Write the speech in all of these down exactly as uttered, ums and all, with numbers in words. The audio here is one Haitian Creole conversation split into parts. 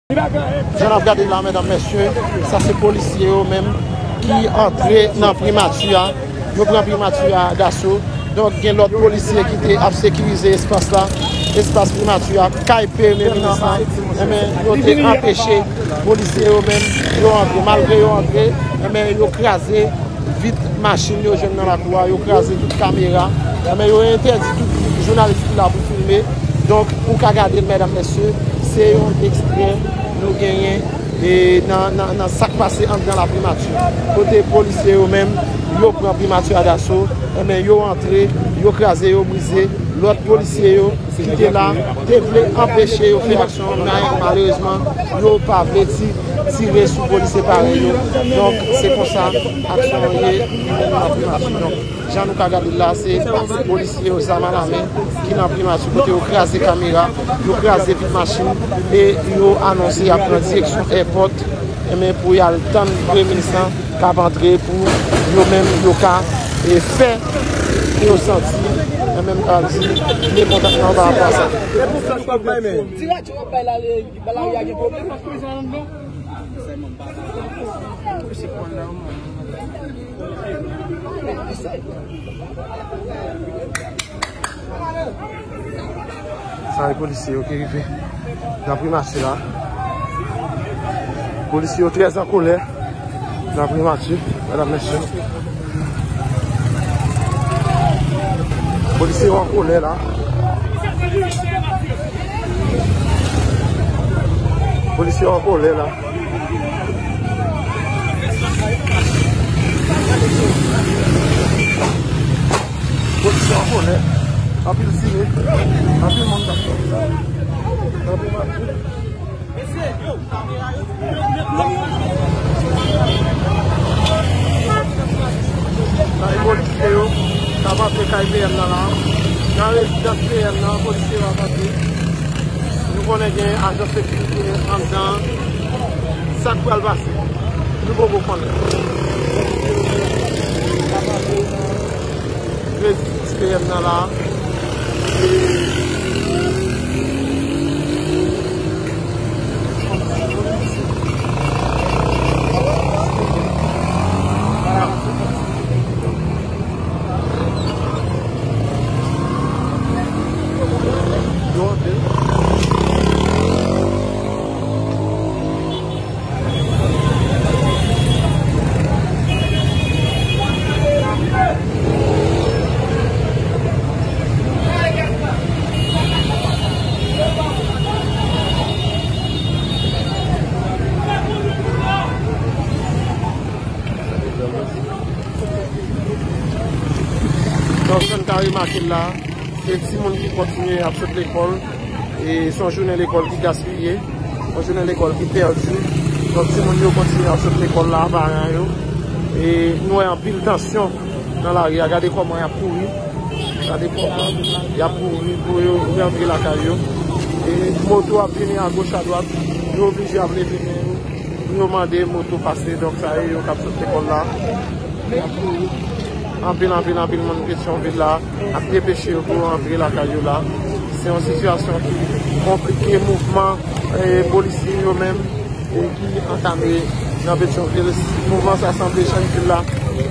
Jan n ap gade la, medam, mesye, sa se polisye yo menm ki antre nan primati a. Yo pran primati a daso. Donk, gen lòt polisye ki te ap sekirize espas la, espas primati a, kay premye minis la. Enben, yo te anpeche polisye yo menm, yo antre. Malgre yo antre, enben, yo kraze vit machin yo jwenn nan lakou a, yo kraze tout kamera. Enben, yo entèdi tout jounalis ki la pou filme. Donk, ou ka gade l, medam, mesye, se yon ekstrè nou genyen e nan, nan, nan sa k pase anndan la primati. Kote polisye yo menm, yo pran primati a daso, enben, yo antre, yo kraze, yo brize. Lòt polisye yo ki te la, te vle anpeche yo fè aksyon, men malerezman, yo pa vle ti, tire sou polisye parèy yo. Donk, se konsa aksyon an ye nan primati. Donk, jan nou ka gade l la, se polisye yo, zam alamen, ki nan primati, kote yo kraze kamera, yo kraze vit machin, e yo anonse y ap pran direksyon èpòt, enben, pou y al tann premye minis lan k ap antre, pou yo menm, yo ka, e, fè ke yo santi, enben, m ka di, mekontantman pa rapò a sa. Dirèk w ap bay la, lari a gen pwoblèm. Sa e polisye yo ki rive nan primati la. Polisye yo trè an kolè nan primati, medam, mesye. Polisye yo an kolè la. Polisye yo an kolè la. Polisye an kolè. Anpil tire. Anpil moun k ap sòti. Anpil machin. Kay polisye yo k ap antre kay P M nan la. Nan rezidans P M nan, polisye yo ap antre. Nou konnen gen ajan sekirite anndan. Sa k pral pase, nou poko konnen. Rezidans P M nan la. Donk, jan n ka remake l la, se timoun ki kontinye ap sot lekòl. E se yon jounen lekòl ki gaspiye, yon jounen lekòl ki pèdi. Donk, timoun yo kontinye ap sot lekòl la, paran yo. E nou wè anpil tansyon nan lari a. Gade kòman y ap kouri. Gade kòman y ap kouri pou yo rantre lakay yo. E moto ap vini agoch, adwat. Yo oblije ap leve men yo. Pou yo mande moto pase, donk sa e yo k ap sot lekòl la. Y ap kouri. Anpil, anpil, anpil moun Petyonvil la ap depeche yo pou yo antre lakay yo la. Se yon sitiyasyon ki konplike mouvman, eh, polisye yo menm, eh, ki antame nan Petyonvil. Mouvman sa sanble jan n di l la,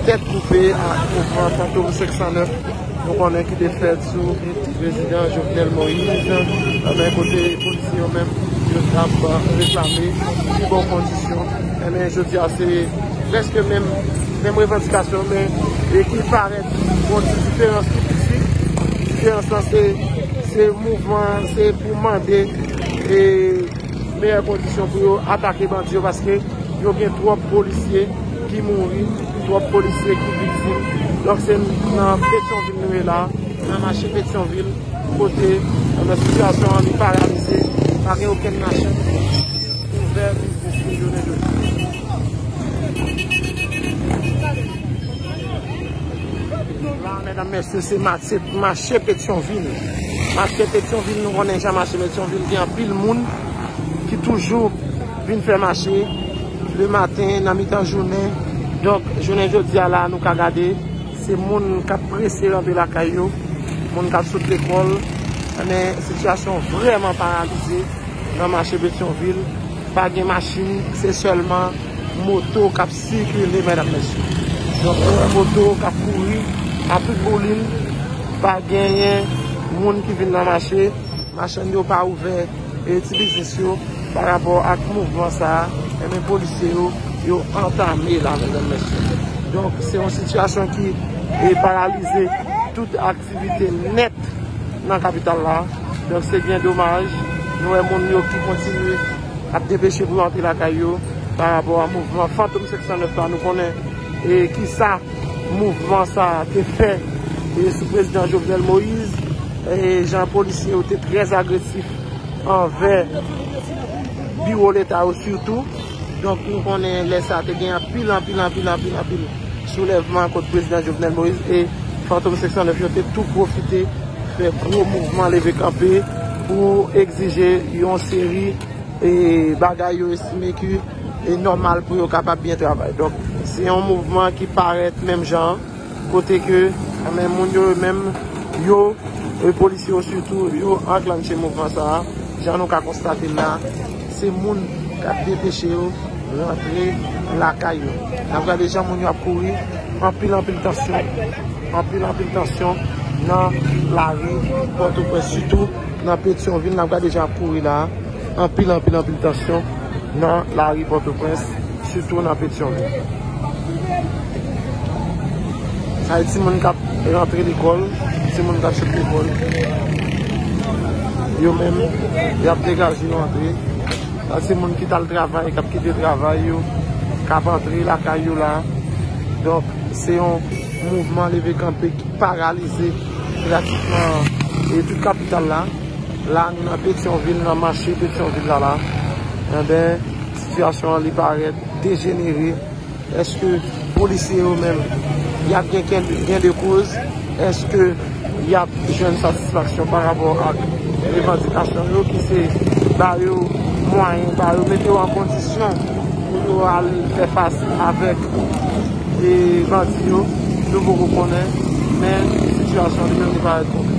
tèt koupe ak mouvman Fantom senk san nèf. Nou konnen ki te fèt sou prezidan Jovenel Moïse, anben kote polisye yo menm, yo t ap reklame pi bon kondisyon. Enben, jodi a, se prèske menm, menm revandikasyon, men e ki parèt yon ti diferans tou piti. Diferans lan, se, se mouvman, se pou mande e meyè kondisyon pou yo atake bandi yo, paske yo gen twòp polisye ki mouri, twòp polisye ki viktim. Donk, se nan Petyonvil nou ye la, nan mache Petyonvil, kote, eh, sitiyasyon an li paralize, pa gen okenn machin ouvè biznis li jounen jodi. La, medam, mesye, se mache, mache Petyonvil. Mache Petyonvil, nou konnen jan mache Petyonvil, gen anpil moun ki toujou vin fè mache le maten, nan mitan jounen. Donk, jounen jodi a la, nou ka gade, se moun k ap prese rantre lakay yo, moun k ap sot lekòl. Men, sitiyasyon vrèman paralize nan mache Petyonvil. Pa gen machin, se sèlman moto k ap sikile, medam, mesye. Donk, nou wè moto k ap kouri a tout boulin, pa genyen moun ki vin nan mache, machann yo pa ouvè e ti biznis yo pa rapò ak mouvman sa a, enben polisye yo, yo antame la, medam, mesye. Donk, se yon sitiyasyon ki e paralize tout aktivite nèt nan kapital la. Donk, se byen domaj. Nou wè moun yo ki kontinye ap depeche pou yo antre lakay yo pa rapò a mouvman Fantom senk san nèf la. Nou konnen e kisa mouvman sa a te fè e sou prezidan Jovenel Moïse. E jan polisye yo te trè agresif anvè biwo leta yo sitou. Donk, nou konnen lè sa a te gen anpil, anpil, anpil, anpil, anpil soulèvman kont prezidan Jovenel Moïse e Fantom senk san nèf yo te tou pwofite fè gwo mouvman leve kanpe pou egzije yon seri e bagay yo estime ki e nòmal pou yo kapab byen travay. Donk, se yon mouvman ki parèt menm jan, kote ke, men moun yo menm, yo, e polisye yo sitou, yo anklanche mouvman sa a. Jan nou ka konstate la, se moun k ap depeche yo rantre lakay yo. N ap gade jan moun yo ap kouri, anpil, anpil tansyon, anpil, anpil tansyon nan lari Pòtoprens, sitou nan Petyonvil. N ap gade jan ap kouri la, anpil, anpil, anpil tansyon nan lari Pòtoprens, sitou nan Petyonvil. Sa e timoun k ap rantre lekòl, timoun k ap sot lekòl. Yo menm, y ap degaje yo antre. Sa se moun ki t al travay, k ap kite travay yo, k ap antre lakay yo la. Donk, se yon mouvman leve kanpe ki paralize pratikman e tout kapital la. La, nou nan Petyonvil, nan mache Petyonvil la, la. Enben, sitiyasyon an li parèt dejenere. Èske polisye yo menm, y ap gen ken-, gen de koz? Èske y ap jwenn satisfaksyon pa rapò ak revandikasyon yo, ki se ba yo mwayen, ba yo, mete yo an kondisyon pou yo al fè fas avèk e bandi yo? Nou poko konnen, men sitiyasyon li menm li parèt konplike.